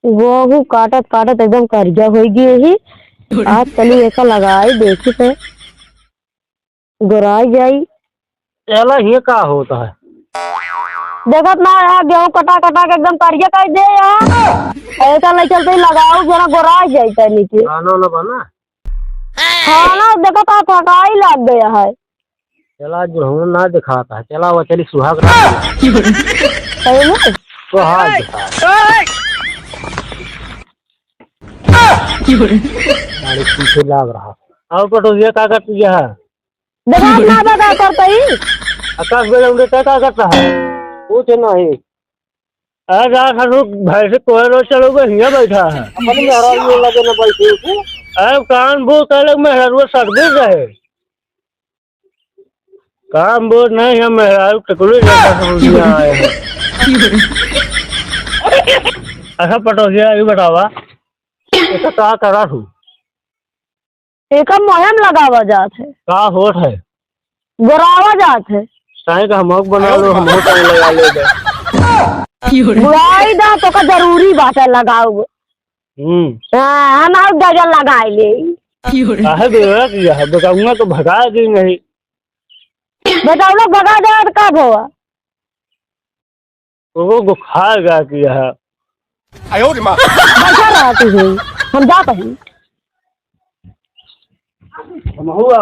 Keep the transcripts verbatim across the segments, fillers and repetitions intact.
गेहूं काटत काटत एकदम करिया होइ गए ही। आज चली एका लगाई, देखी तो गोराई जाई। चला, ये का होत है? देखत ना है, गेहूं कटा कटा के एकदम करिया कर दे यहाँ। ऐसा नहीं चलते ही लगाओ, जना गोराई जाई तनी के। खाना ना बना? खाना देखत है, थकाई लग गया है। चला, आज बुढ़ऊ ना दिखाता है, चला वो चली सुहाग रात। सही में? सुहाग रात। गाड़ी पीछे लाग रहा। और पटोहिया का करती है? देखा ना बता करता ही। आकाश बेटा उनके क्या, क्या करता है? कुछ नहीं। अरे जा खनू, भैंस कोहे रोज चलोगे, हियाँ बैठा है। अपनी मेहरारू लगे ना बैठे हो। अरे कान बो कहले मेहरारू सटबे रहे। काम बोझ नहीं है, मेहरारू टकलू जैसा समझ में आए हैं। अच्छा पटोहिया, ये बतावा, एका का करा तू? एका मोहम लगावा जात है। का होत है? गोरावा जात है। काहे का हम बना लो, हम टाइम लगा ले। गोराई दा तो का जरूरी बात है लगाओ। हम्म। हाँ, हम और गजल लगाए ले। काहे बेवड़ा किया है? बेटौना तो भगा दी नहीं। बेटौना भगा दे तो का भवा? वो गुखार गा किया है। आयो रे माँ। बैठा रहा तू ही। हम जात ही। हम हुआ।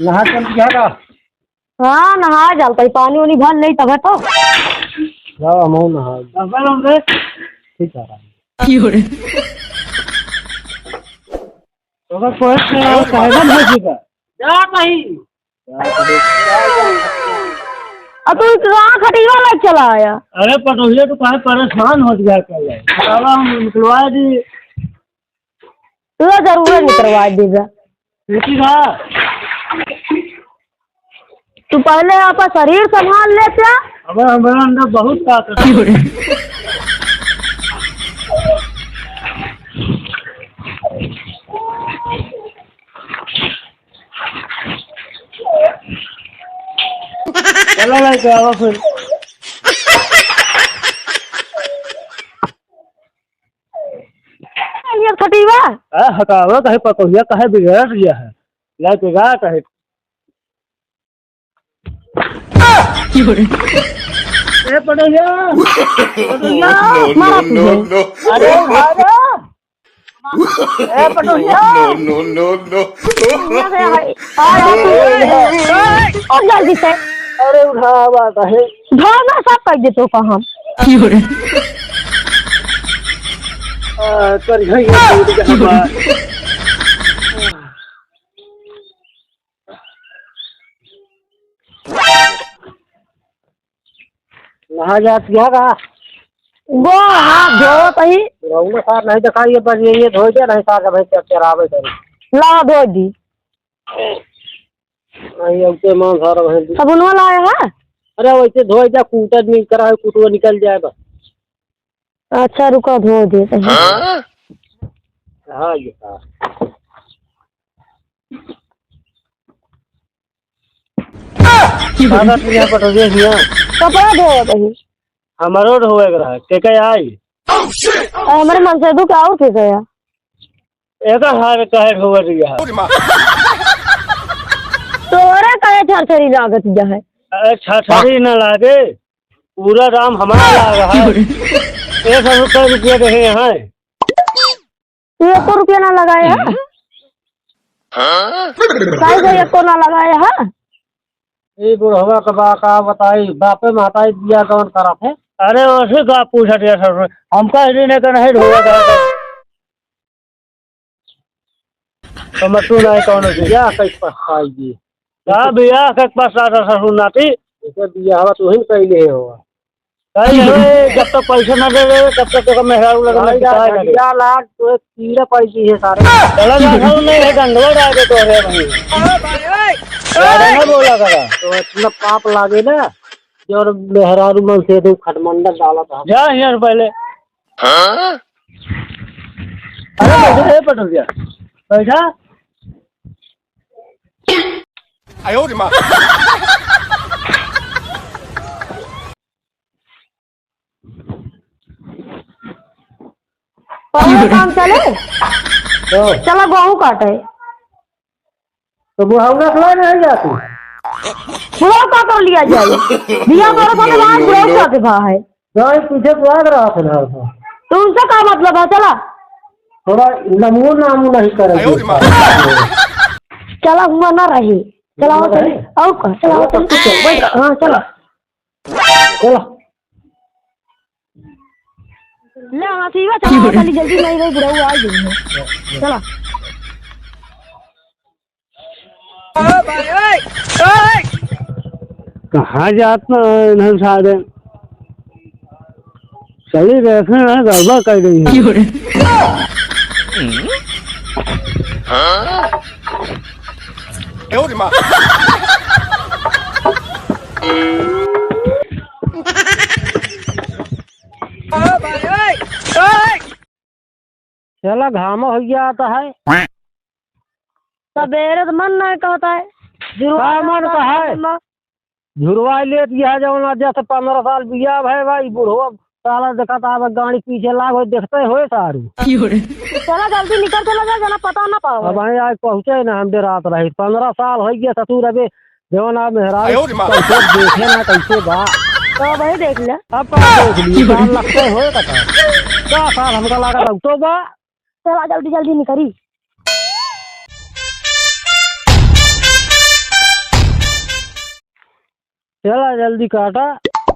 नहा चल गया का? हाँ, नहा जाल, कहीं पानी उनी भर ले तबे तो। जाओ, हम नहा जाल। ठीक है। तो बस कोई से कहे ना भेजी का। जा कहीं। अब तू इतना खटीवा लग चला आया। अरे पटोहिया, तू काहे परेशान हो गया कर ले? साला हम निकलवा दी। तू तो जरूर निकलवा देगा। लेकिन हाँ। तू पहले आपका शरीर संभाल ले क्या? अबे हमारे अंदर बहुत ताकत है। चलो भाई, तो आओ फिर। ये फटीवा। आ, हटावा कहे पतोहिया, कहे बिगड़ गया है। लेके गा कहे। ए पटोहिया, पटोहिया। No, no, मारा no, तुझे। No। अरे भागा। ए पटोहिया। No, no, no, no। अरे हाय, हाय, हाय, हाय। और जल्दी से। अरे उठावा कहे। भागा, सब कर दे तो का हम। आ, कर गई है, टूट गया बात। नहा जात किया का? गो हाथ धो तही। रउआ सार नहीं दिखाई, ये बस ये, ये धो दे, नहीं सार जब चरावे करी। ला धो दी। नहीं, अब के मान सार वहीं दी। साबुनवा लाया है? अरे वैसे धो जा, कूटत नहीं करा है, कुटवा निकल जाए बस। अच्छा, रुको, धो दे तही। हाँ? हाँ, ये हाँ। कागज लिया पटोहिया हिया। कपड़ा धोवत रही। हमारो धोवे के रहा, के के आई? आ, हमारे मनसेधु के और के गया? एकर हार काहे धोवे रही है? तोरे काहे छरछरी लागत जा है? अरे छरछरी न लागे, पूरा दाम हमारा लाग रहा है। एक सौ रुपया दे रहे हैं। तू एको रुपया ना लगाए है? हाँ? काहे से एको ना लगाए है? ए बुढ़वा के बा का बताई, बापे महताई बिया गवन करत है। अरे वैसे का पूछत है सर, हमका इन्हीं ने तो नहीं ढोवा करत है। समझ तू नहीं कौन है? बिया कैसे पछताई जी? का बिया के पछताता ससुर नाती? इसे बिया हवा तू ही कैले हो। अरे, जब तक पैसा ना दे रहे, तब तक तोका मेहरारू लगन भाई, ना पिटाए ना रे। घटिया लाग, तो एक कीड़ा पाई दी है सारे। चला जा, घर में है, डंडवा डाल के तोरे भाई। ज्यादा ना बोला करा। तो इतना पाप लागे ना। यार, मेहरारू मन से एकदम खटमंडल डालत है। जा यहाँ से पहले। हाँ? अरे बैठा, ए पटोरिया, बैठा। आयो रे माँ। पहले काम चले। हाँ। चला गेहूं काटे। तो बुढ़ऊ रखला नहीं जाती। बुढ़ऊ का कर लिया जाए? बिया करे साथे भाई बुढ़ऊ का के भा है। नहीं, तुझे बुआ रहा था ना। तो उनसे का मतलब है? चला। थोड़ा नमून नामून नहीं करे। आयो रे माँ। चला हुआ ना रहे। चला हुआ चले। रहे। और का? चला हुआ चले। चल, बैठ। हाँ, चला। चला। ले, हाथी बा, चला, चली जल्दी, नहीं भाई, बुढ़ऊ आ गई है। चला। कहाँ जात ना इन्हन सारे? चली देखे ना, गड़बड़ कर गई है। चला, घामा हो गया आता है। सबेरे तो मन नहीं कहता है। का मन का है? झुरवा लेत यह जौन आज से पन्द्रह साल बिया भय भाई, बुढ़वा साला देखत आवे गाड़ी पीछे लाग होई, देखते होए सारू। चला जल्दी निकल, चला जा, जना पता ना पावे। अब भाई आज पहुँचे ना, हम डेरात रही। पन्द्रह साल हो गया ससुर, अबे जौन आप मेहरारू आयो रे माँ। कैसे देखे ना, कैसे बा। तो वही देख ले। अब का देख लिए, साल लगते होए का का? का साल हमका लागत अब तो बा। चला जल्दी जल्दी निकरी। चला जल्दी काटा।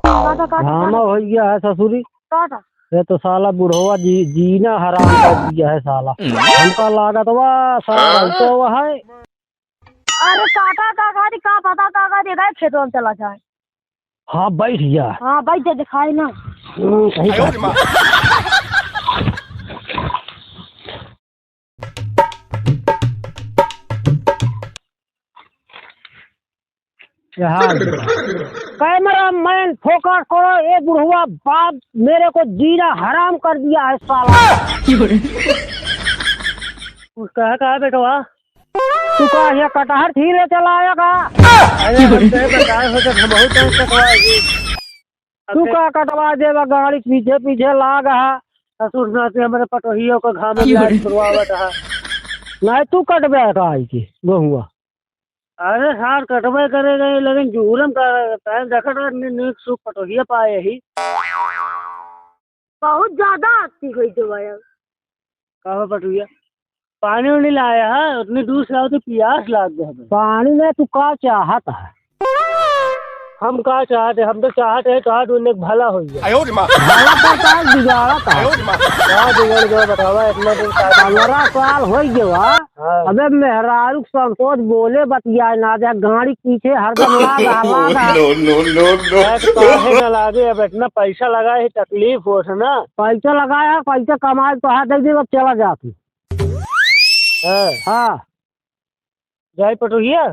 काटा, काटा, घामा काटा। हो गया है ससुरी। काटा। ये तो साला बुढ़वा जी, जीना हराम कर दिया है साला। हमका लागत बा साला तो वह है। अरे काटा का खाती का पता का का देखा है खेतवा में चला जाए। हाँ बैठ जा। हाँ बैठ जा दिखाए ना। हम्म, सही आयो रे बात माँ। है। यहाँ कैमरा मैन फोकस करो, ये बुढ़वा बाप मेरे को जीना हराम कर दिया है साला। कुछ कहा, कहा बेटवा? तू का ये कटहर छीले चला आया का? अरे हम तो बताए हो तो बहुत टाइम कटवाएगी। तू का कटवा देबा, गाड़ी पीछे पीछे लाग हा। ससुर साथे हमरे पटोहियो को घाम में लाग छुड़वावत हा। नहीं तू कटबे का आई के गहुआ? अरे सार कटबे करेगा ये, लेकिन जूरम का टाइम देखा था, नी-, नीक सुख पटोहिया पाए ही। बहुत ज्यादा आती हुई जो आया। का हो पटुइया, पानी उनी लाया है? उतनी दूर से आओ तो पियास लाग गया हमें। पानी में तू का चाहत है? हम का चाहत है? हम तो चाहत है तोहार दुनिया के भला हो जाए। आयो रे माँ। भला तो का बिगाड़त है? आयो रे माँ। का बिगड़ गया बतावा, इतना दिन का पन्द्रह साल हो गया। हाँ। अबे मेहरारू के संकोच बोले बतियाए ना दे, गाड़ी पीछे हरदम लाग, लाग। No, no, no, no। अरे तो काहे ना लागे, अब इतना पैसा लगा है, तकलीफ हो है ना। पैसा लगाया, पैसा कमाए तो हाथ दे दे, अब चला जा तू। हाँ। हाँ। जाए पटोहिया?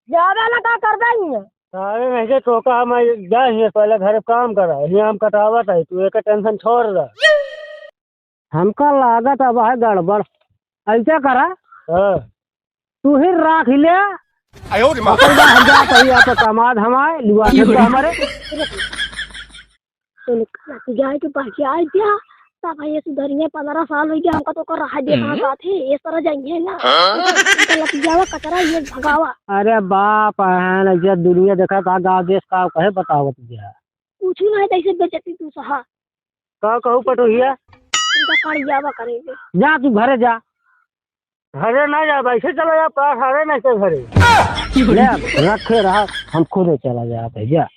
जावे ना का करबे ही है? अरे नहीं के टोका हम जाए ही, पहले घर काम करा, ही हम कटावत है, तू एक टेंशन छोड़ दे। हमका लागत अब है गड़बड़। ऐसा करा, हाँ। तू ही राख ले। आयो रे माँ। अपन बा हम जात हई, आप कमाद हमारे, लुआ के तो हमारे। तो लतिया के बहिया दिया, तब ये सुधरिया पन्द्रह साल हो गया, हमका तो कर रहा देखा हम्म। साथ है, ये तरह जाएंगे ना। हाँ? तो लतियावा कचरा ये भगावा। अरे बाप है ना, जब दुनिया देखा था, गाँव देश का कहे बतावत गया। कुछ नहीं, तैसे बेचती तू सहा। का कहू पटोहिया? इनका काढ़ियावा करेंगे। जा तू घरे जा। घरे ना जा, ऐसे चला जा, पास हरे नहीं से घरे। ले, रखे रहा, हम खुदे चला जा भैया।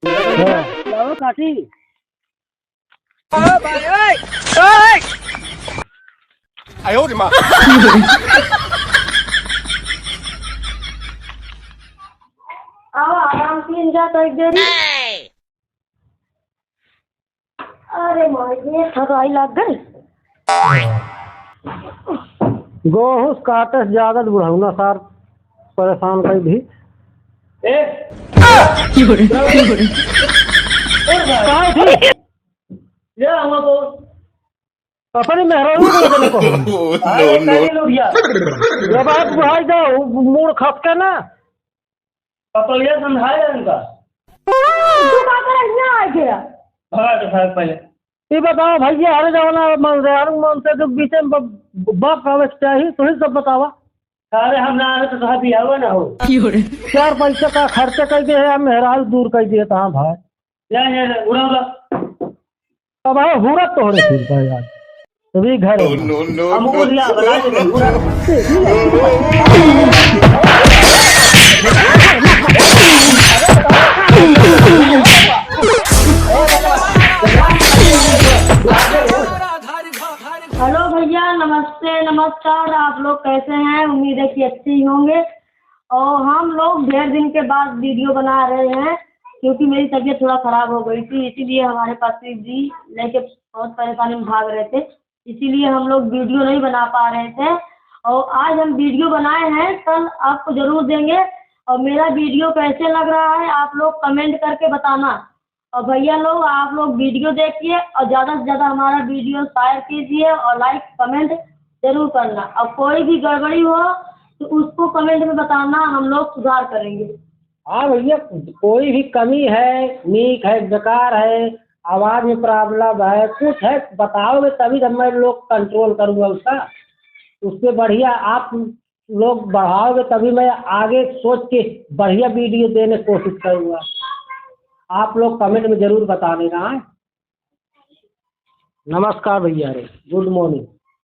लाओ काटी। ओ भाई, ओए, ओए। आयो रे माँ। आओ, आराम से जा तो एक देरी। अरे माई, ये थकाई लग गई। गोहूँ काटस जागत बुढ़ौना सार परेशान कई भी। ए, का थी? ले आवा तो। अपनी मेहरारू को इधर को। अरे, काहे लुढ़िया? जब आप बुढ़ाई जाओ, मूड़ खसके ना। पतलिया समझाए इनका। तू का करे यहाँ आ गया? भगा के भाग पहले। ये बताओ भैया, हरे जवाना मन से, हरे मन से जो बीचे में ब-, बाप आवे के चाही, तो ही सब बतावा। अरे हम ना आवे तो तोहार बियाह ना हो। चार पैसा का खर्चा कर दे है, हम मेहरारू दूर कर दिए, तो हाँ भाई। या, या, या, उड़ा, उड़ा। अब हाँ, हुरत तो होने फिर भाई यार। अभी घर है। हम उड़ लिया, बना के उड़ा। हेलो भैया, नमस्ते, नमस्कार। आप लोग कैसे हैं? उम्मीद है कि अच्छे ही होंगे। और हम लोग ढेर दिन के बाद वीडियो बना रहे हैं, क्योंकि मेरी तबीयत थोड़ा खराब हो गई थी, इसीलिए हमारे पास जी लेके बहुत परेशानी में भाग रहे थे, इसीलिए हम लोग वीडियो नहीं बना पा रहे थे। और आज हम वीडियो बनाए हैं, कल आपको जरूर देंगे। और मेरा वीडियो कैसे लग रहा है, आप लोग कमेंट करके बताना। और भैया लोग, आप लोग वीडियो देखिए और ज़्यादा से ज़्यादा हमारा वीडियो शेयर कीजिए और लाइक कमेंट जरूर करना। और कोई भी गड़बड़ी हो तो उसको कमेंट में बताना, हम लोग सुधार करेंगे। हाँ भैया, कोई भी कमी है, नीक है, बेकार है, आवाज में प्रॉब्लम है, कुछ है, बताओगे तभी तो मैं लोग कंट्रोल करूँगा उसका। उससे बढ़िया आप लोग बढ़ाओगे तभी मैं आगे सोच के बढ़िया वीडियो देने की कोशिश करूँगा। आप लोग कमेंट में जरूर बता देना, हाँ? नमस्कार भैया रे, गुड मॉर्निंग।